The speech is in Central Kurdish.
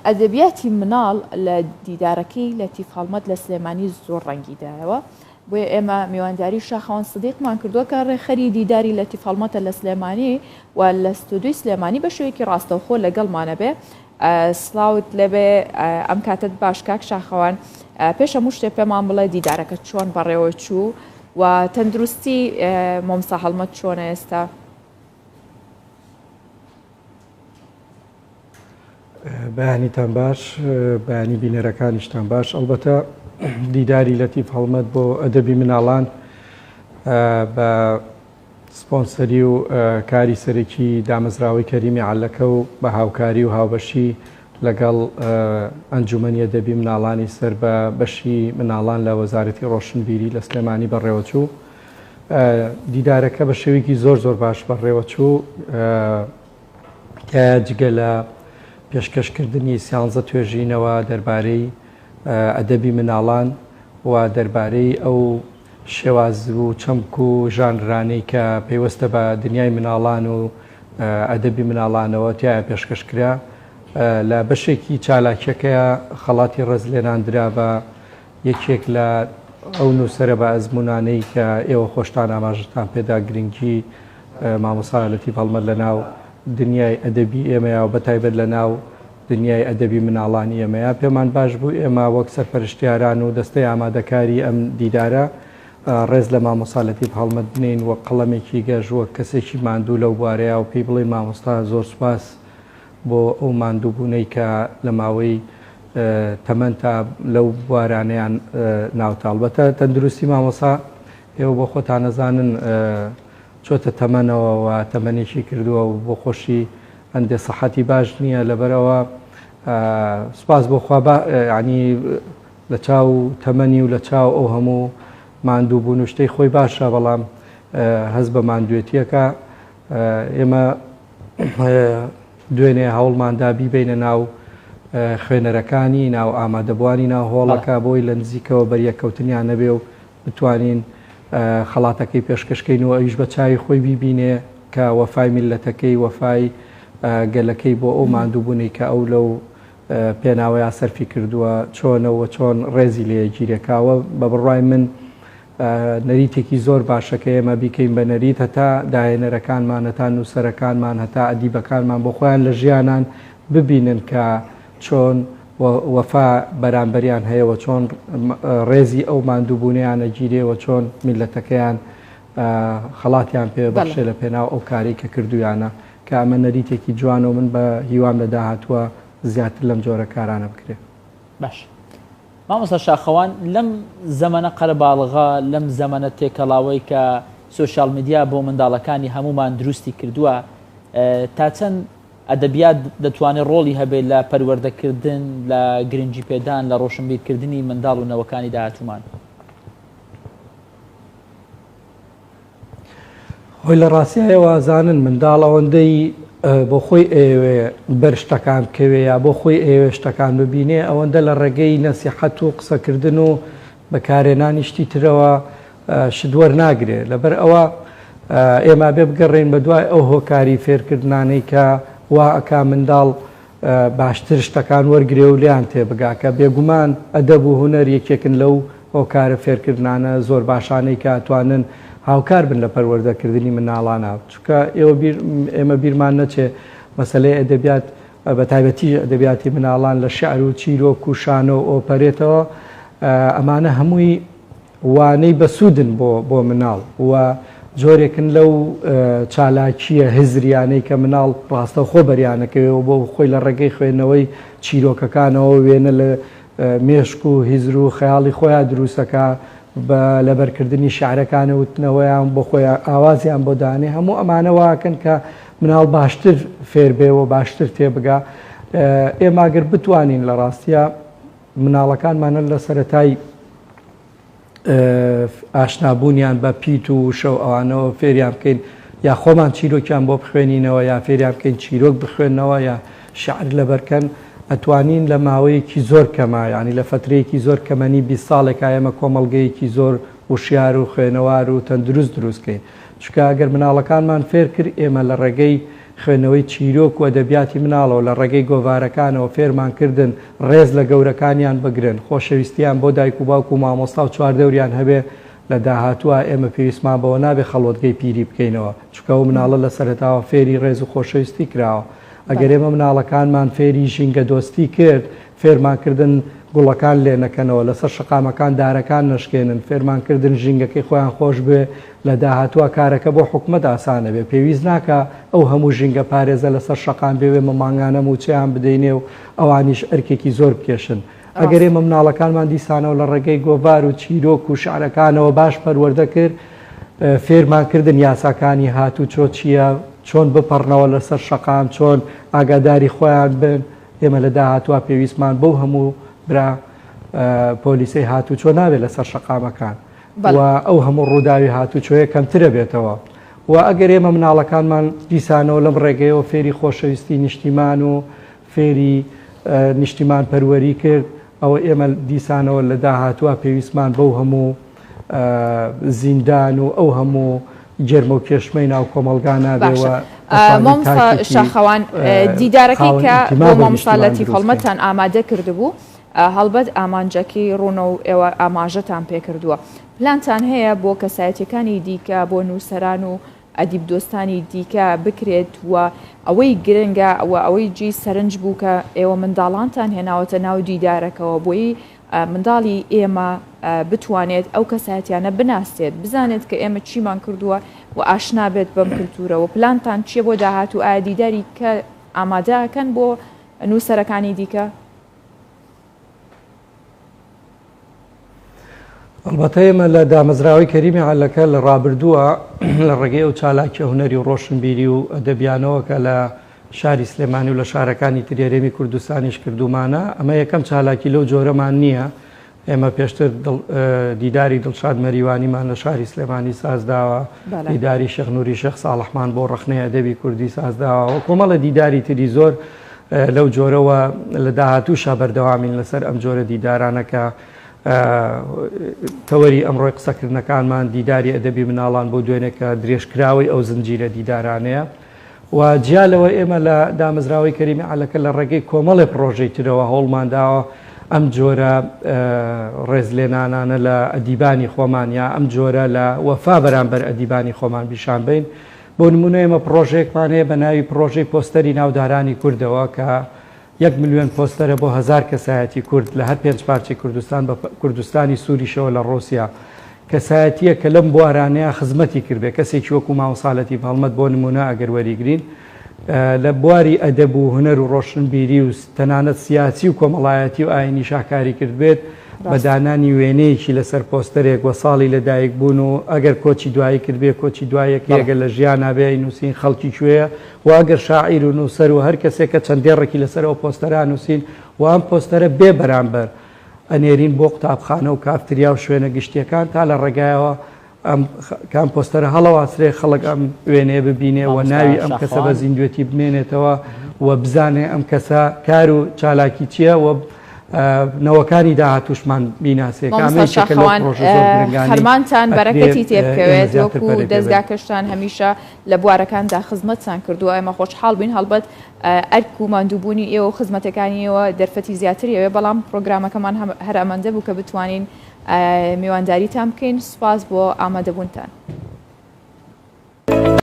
ئەدەبیاتی مناڵ لە دیدارەکەی لەتیف هەڵمەت لە سلێمانی زۆر ڕەنگی دایەوە، بۆیە ئێمە میوانداری شاخەوان سدیقمان کردووە کە ڕێکخەری دیداری لەتیف هەڵمەتە لە سلێمانی و لە ستۆدیۆی سلێمانی بە شێوەیەکی ڕاستەوخۆ لەگەڵمانە بێ. سڵاوت لێبێ، ئەم کاتەت باش کاک شاخەوان. پێش هەموو شتێ پێمان بڵێ دیدارەکە چۆن بەڕێوە چوو و تەندروستی مۆمسا هەڵمەت چۆنە ئێستا؟ بەیانیتان باش، بەیانی بینەرەکانیشتان باش. ئەڵبەتە دیداری لەتیف هەڵمەت بۆ ئەدەبی مناڵان بە سپۆنسەری و کاری سەرەکی دامەزراوەی کەریمی عەلەکە و بە هاوکاری و هاوبەشی لەگەڵ ئەنجومەنی ئەدەبی مناڵانی سەر بە بەشی مناڵان لە وەزارەتی ڕۆشنبیری لە سلێمانی بەڕێوەچوو. دیدارەکە بە شێوەیەکی زۆر زۆر باش بەڕێوەچوو. تایە جگە لە پێشکەشکردنی سیانزە توێژینەوە دەربارەی ئەدەبی مناڵان و دەربارەی ئەو شێواز و چەمک و ژانرانەی کە پەیوەستە بە دنیای مناڵان و ئەدەبی مناڵانەوە تایە پێشکەش کرا. لە بەشێکی چالاکیەکەیا خەڵاتی ڕێزلێنان درا بە یەکێک لە ئەو نووسەرە بە ئەزموونانەی کە ئێوە خۆشتان ئاماژەتان پێدا گرنگی مامۆستا لەتیف هەڵمەت لە ناو دنیای ئەدەبی ئێمەیا و بەتایبەت لە ناو دنیای ئەدەبی مناڵانی ئێمەیا پێمان باش بوو ئێمە وەک سەرپەرشتیاران و دەستەی ئامادەکاری ئەم دیدارە ڕێز لە مامۆستا لەتیف هەڵمەت بنێین وەک قەڵەمێکی گەش وەک کەسێکی ماندوو لەو بوارەیا و پێی بڵێین مامۆستا زۆر سوپاس بۆ ئەو ماندووبوونەی کە لە ماوەی تەمەنتا لەو بوارانەیان ناوتە ئەڵبەتە تەندروستی مامۆستا ئێوە بۆ خۆتان ئەزانن چۆتە تەمەنەوە و تەمەنێکی کردووە و بۆ خۆشی هەندێ سەحەتی باش نییە لەبەرەوە سوپاس بۆ خوا ینی لە چاو تەمەنی و لە چاو ئەو هەموو ماندوو بوون و شتەی خۆی باشە بەڵام هەست بە ماندوێتیەکە ئێمە دوێنێ هەوڵماندا بیبەینە ناو خوێنەرەکانی ناو ئامادەبووانی ناو هۆڵەکە بۆی لە نزیکەوە بەریەککەوتنیان نەبێ و بتوانین خەڵاتەکەی پێشکەشکەین و ئەویش بە چاوی خۆی بیبینێ کە وەفای میللەتەکەی وەفای گەلەکەی بۆ ئەو ماندووبوونەی کە ئەو لەو پێناوەیا سەرفی کردووە چۆنە و چۆن ڕێزی لێ گیرێ کاوە بە بڕوای من نەریتێکی زۆر باشە کە ئێمە بیکەین بە نەریت هەتا داهێنەرەکانمان هەتا نووسەرەکانمان هەتا ئەدیبەکانمان بۆ خۆیان لە ژیانان ببینن کە چۆن وەفا بەرامبەریان هەیە و چۆن ڕێزی ئەو ماندووبوونەیان ئەگیرێ و چۆن میللەتەکەیان خەڵاتیان پێ بەخشێ لە پێناو ئەو کارەی کە کردوویانە کە ئەمە نەریتێکی جوانە و من بە هیوام لە داهاتووە زیاتر لەم جۆرە کارانە بکرێ. باش مامۆستا شاخەوان لەم زەمەنە قەرەباڵغە لەم زەمەنە تێکەڵاوەی کە سۆشیال میدیا بۆ منداڵەکانی هەمومان دروستی کردووە تا چەند ئەدەبیات دەتوانێت ڕۆڵی هەبێت لە پەروەردەکردن لە گرنگی پێدان لە ڕۆشنبیرکردنی منداڵ و نەوەکانی داهاتوومان؟ خۆی لە ڕاستیا ئێوە ئەزانن منداڵ ئەوەندەی بۆ خۆی ئەیەوێ بەر شتەکان بکەوێ یا بۆ خۆی ئەیەوێ شتەکان ببینێ ئەوەندە لە ڕێگەی نەسیحەت و قسەکردن و بەکارێنانی شتی ترەوە شت وەرناگرێ لەبەر ئەوە ئێمە بێ بگەڕێین بە دوای ئەو هۆکاری فێرکردنانەی کە وا ئەکا منداڵ باشتر شتەکان وەرگرێ و لێیان تێبگا کە بێگومان ئەدەب و هونەر یەکێکن لەو هۆکارە فێرکردنانە زۆر باشانەی کە ئەتوانن هاوکار بن لە پەروەردەکردنی منداڵانا چونکە ئێوە بیر ئێمە بیرمان نەچێ مەسەلەی ئەدەبیات بە تایبەتیش ئەدەبیاتی مناڵان لە شیعر و چیرۆک و شانۆ و ئۆپەرێتەوە ئەمانە هەمووی وانەی بەسوودن بۆ بۆ مناڵ و جۆرێکن لەو چالاکییە هزریانەی کە مناڵ ڕاستەوخۆ بەریانەکەوێ و بۆ خۆی لە ڕێگەی خوێندنەوەی چیرۆکەکانەوە وێنە لە مێشک و هزر و خەیاڵی خۆیا دروستەکا بە لەبەرکردنی شیعرەکان و وتنەوەیان بۆ خۆیان ئاوازیان بۆ دانێ هەموو ئەمانە واکەن کە مناڵ باشتر فێر بێ و باشتر تێبگا ئێمە گەر بتوانین لە ڕاستیا مناڵەکانمان هەر لە سەرەتای ئاشنابوونیان بە پیت و وشە و ئەوانەوە فێریان بکەین یا خۆمان چیرۆکیان بۆ بخوێنینەوە یا فێریان بکەین چیرۆک بخوێنەوە یا شعر لەبەرکەن ئەتوانین لە ماوەیەکی زۆر کەمە یعنی لە فترەیەکی زۆر کەمەنی 20 ساڵێکا ئێمە کۆمەڵگەیەکی زۆر وشیار و خوێنەوار و تەندروست دروست کەین چونکە ئەگەر مناڵەکانمان فێر کرد ئێمە لە ڕێگەی. خوێندنەوەی چیرۆک و ئەدەبیاتی مناڵەوە، لە ڕێگەی گۆڤارەکانەوە فێرمان کردن ڕێز لە گەورەکانیان بگرن، خۆشەویستییان بۆ دایک و باوک و مامۆستا و چواردەوریان هەبێ، لە داهاتووا ئێمە پێویستمان بەوە نابێ خەڵوەتگەی پیری بکەینەوە، چونکە ئەو مناڵە لە سەرەتاوە فێری ڕێز و خۆشەویستی کراوە. ئەگەر ئێمە مناڵەکانمان فێری ژینگەدۆستی کرد، فێرمان کردن گوڵەکان لێ نەکەنەوە، لەسەر شەقامەکان دارەکان نەشکێنن، فێرمان کردن ژینگەکەی خۆیان خۆش بوێ، لە داهاتووا کارەکە بۆ حکومەت ئاسان ئەبێ، پێویست ناکا ئەو هەموو ژینگە پارێزە لەسەر شەقام بێ و ئێمە مانگانە مووچەیان بدەینێ و ئەوانیش ئەرکێکی زۆر بکێشن. ئەگەر ئێمە مناڵەکانمان دیسانەوە لە ڕێگەی گۆڤار و چیرۆک و شعرەکانەوە باش پەروەردە کرد، فێرمان کردن یاساکانی هاتوچۆ چییە، چۆن بپەڕنەوە لەسەر شەقام، چۆن ئاگاداری خۆیان بن، ئێمە لە داهاتووا پێویستمان بەو هەموو برا پۆلیسەی هاتوچۆ نابێت لەسەر شەقامەکان و ئەو هەموو ڕووداوی هاتوچۆیە کەمترە بێتەوە و ئەگەر ئێمە مناڵەکانمان دیسانەوە لەم ڕێگەیەوە فێری خۆشەویستی نیشتیمان و فێری نیشتیمان پەروەری کرد ئەوە ئێمە دیسانەوە لە داهاتووە پێویستمان بەو هەموو زیندان و ئەو هەموو گەرمە و کێشمەی ناو کۆمەڵگا نابێ و باشە مامۆستا شاخەوان دیدارەکەی کە بۆ مامۆستا لەتیف هەڵمەتان ئامادە کردبوو هەڵبەت ئامانجەکەی ڕوونە و ئێوە ئاماژەتان پێکردووە پلانتان هەیە بۆ کەسایەتیەکانی دیکە بۆ نووسەران و ئەدیب دۆستانی دیکە بکرێت و ئەوەی گرنگە و ئەوەی جێی سەرنج بوو کە ئێوە منداڵانتان هێناوەتە ناو دیدارەکەوە بۆی منداڵی ئێمە بتوانێت ئەو کەسایەتیانە بناسێت بزانێت کە ئێمە چیمان کردووە و ئاشنا بێت بەم کللتورەوە پلانتان چییە بۆ داهاتوو ئایا دیداری کە ئامادەکەن بۆ نووسەرەکانی دیکە؟ ئەڵبەتە ئێمە لە دامەزراوەی کەریمی عەلەکە لە ڕابردووە لە ڕێگەی ئەو چالاکیە هونەری و ڕۆشنبیری و ئەدەبیانەوە کە لە شاری سلێمانی و لە شارەکانی تری هەرێمی کوردستانیش کردوومانە، ئەمە یەکەم چالاکی لەو جۆرەمان نییە، ئێمە پێشتر دیداری دڵشاد مەریوانیمان لە شاری سلێمانی سازداوە، دیداری شێخ نوری شێخ ساڵحمان بۆ ڕەخنەی ئەدەبی کوردی سازداوە و کۆمەڵە دیداری تری زۆر لەو جۆرەوە لە داهاتووشا بەردەوامین لەسەر ئەم جۆرە دیدارانە کە تەوەری ئەمڕۆی قسەکردنەکانمان دیداری ئەدەبی مناڵان بۆ دوێنێ کە درێژکراوەی ئەو زنجیرە دیدارانەیە. و جیا لەوە ئێمە لە دامەزراوەی کەریمی عەلەکە لە ڕێگەی کۆمەڵێ پڕۆژەی ترەوە هەوڵمان داوە ئەم جۆرە ڕێزلێنانانە لە ئەدیبانی خۆمان یا ئەم جۆرە لە وەفا بەرامبەر ئەدیبانی خۆمان پیشان بەین. بۆ نموونە ئێمە پڕۆژەیەکمان هەیە بە ناوی پڕۆژەی پۆستەری ناودارانی کوردەوە کە یەک ملیۆن پۆستەرە بۆ هەزار کەسایەتی کورد لە هەر پێنج پارچەی کوردستان بە کوردستانی سوریشەوە لە ڕوسیا کەسایەتییە کە لەم بوارانەیا خزمەتی کردبێ کەسێکی وەکو مامۆستا لەتیف هەڵمەت بۆ نمونە ئەگەر وەریگرین لە بواری ئەدەب و هونەر و ڕۆشنبیری و تەنانەت سیاسی و کۆمەڵایەتی و ئاینیشا کاری کردبێت بە دانانی وێنەیەکی لەسەر پۆستەرێک و ساڵی لەدایک بوون و ئەگەر کۆچی دوایی کردبێ کۆچی دوایەکەی ئەگەر لە ژیانا بێ ئەینووسین خەڵکی کوێیە و ئەگەر شاعیر و نووسەر و هەر کەسێکە چەند دێڕێکی لەسەر ئەو پۆستەرە ئەنووسین و ئەم پۆستەرە بێ بەرامبەر ئەنێرین بۆ قوتابخانە و کافتریا و شوێنە گشتییەکان تا لە ڕێگایەوە ئەم کە ئەم پۆستەرە هەڵەواسرێ خەڵک ئەم وێنەیە ببینێ و مامۆستا ناوی ئەم کەسە بە شاخەوان. زیندوێتی بمێنێتەوە و بزانێ ئەم کەسە کار و چالاکی چییە و نەوەکانی داهاتووشمان بیناسێ کە ئەمە مامۆستا یەکێکە لەو شاخەوان پڕۆژە زۆر گرنگانەی خەرمانتان ئەکرێ بەرەکەتی ئێمە تێبکەوێت زیاتر وەکو پەرەی پێ بەین. دەزگاکەشتان هەمیشە لە بوارەکاندا خزمەتتان کردووە ئێمە خۆشحاڵ بووین هەڵبەت ئەرک و ماندووبوونی ئێوە و خزمەتەکانی ئێوە دەرفەتی زیاتری ئەوێ بەڵام پرۆگرامەکەمان هەر ئەمەندە بوو کە بتوانین میوانداریتان بکەین سوپاس بۆ ئامادەبوونتان.